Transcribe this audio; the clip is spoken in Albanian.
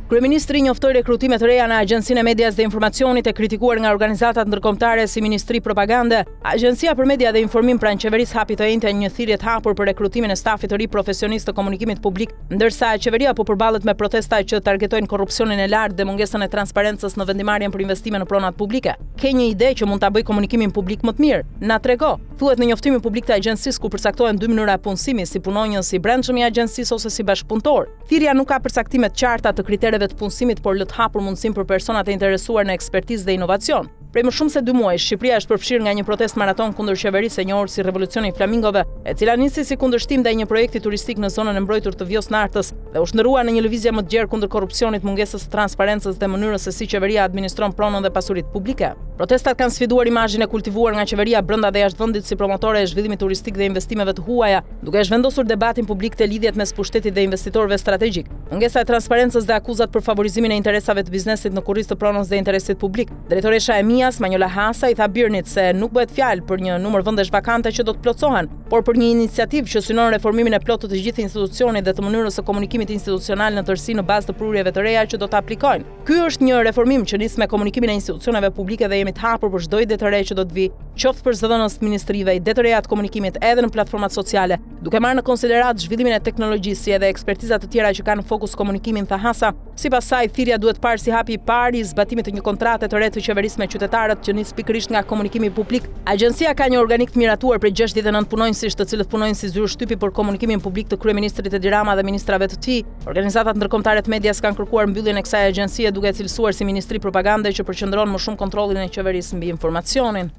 Kryeministri njoftoi rekrutime të reja në Agjencinë e Medias dhe Informacionit e kritikuar nga organizatat ndërkombëtare si Ministri Propagande. Agjencia për Media dhe Informim pranë qeverisë hapi të enjten një thirrje të hapur për rekrutimin e stafit të ri profesionist të komunikimit publik, ndërsa qeveria po përballet me protesta që targetojnë korrupsionin e lartë dhe mungesën e transparencës në vendimmarrjen për investime në pronat publike. Ke një ide që mund ta bëjë komunikimin publik më të mirë? Na trego! Thuhet në njoftimin publik të agjencisë ku përcaktohen dy mënyra punësimi, si punonjës i brendshëm i agjencisë ose si bashkëpunëtor. Thirrja nuk ka përcaktime të qarta të kritereve të punësimit, por lë të hapur mundësinë për personat e interesuar në ekspertizë dhe inovacion. Prej më shumë se dy muajsh, Shqipëria është përfshirë nga një protestë maratonë kundër qeverisë e njohur si Revolucioni i Flamingove, e cila nisi si kundërshtim ndaj një projekti turistik në zonën e mbrojtur të Vjosë-Nartës dhe u shndërrua në një lëvizje më të gjerë kundër korrupsionit, mungesës së transparencës dhe mënyrës se si qeveria administron pronën dhe pasuritë publike. Protestat kanë sfiduar imazhin e kultivuar nga qeveria brenda dhe jashtë vendit si promotore e zhvillimit turistik dhe investimeve të huaja, duke e zhvendosur debatin publik te lidhjet mes pushtetit dhe investitorëve strategjikë, mungesa e transparencës dhe akuzat për favorizimin e interesave të biznesit në kurriz të pronës dhe interesit publik. Drejtoresha e MIA-s, Manjola Hasa, i tha BIRN-it se nuk bëhet fjalë për një numër vendesh vakante që do të plotësohen, por për një iniciativë që synon reformimin e plotë të të gjithë institucionit dhe të mënyrës së komunikimit institucional në tërësi në bazë të prurjeve të reja që do të aplikojnë. Ky është një reformim që nis me komunikimin e institucioneve publike dhe jemi të hapur për çdo ide të re që do të vijë, qoftë për zëdhënës të ministrive, ide të reja të komunikimit edhe në platformat sociale, duke marrë në konsideratë zhvillimin e teknologjisë si edhe ekspertiza të tjera që kanë në fokus komunikimin, tha Hasa. Sipas saj, thirrja duhet parë si hapi i parë i zbatimit të një kontrate të re të qeverisë me qytetarët që nis pikërisht nga komunikimi publik. Agjencia ka një organikë të miratuar prej 69 punonjësish, të cilët punojnë si zyrë shtypi për komunikimin publik të kryeministrit Edi Rama dhe ministrave të tij. Organizatat ndërkombëtare të medias kanë kërkuar mbylljen e kësaj agjencie duke e cilësuar si ministri propagande që përqendron më shumë kontrollin e qeverisë mbi informacionin.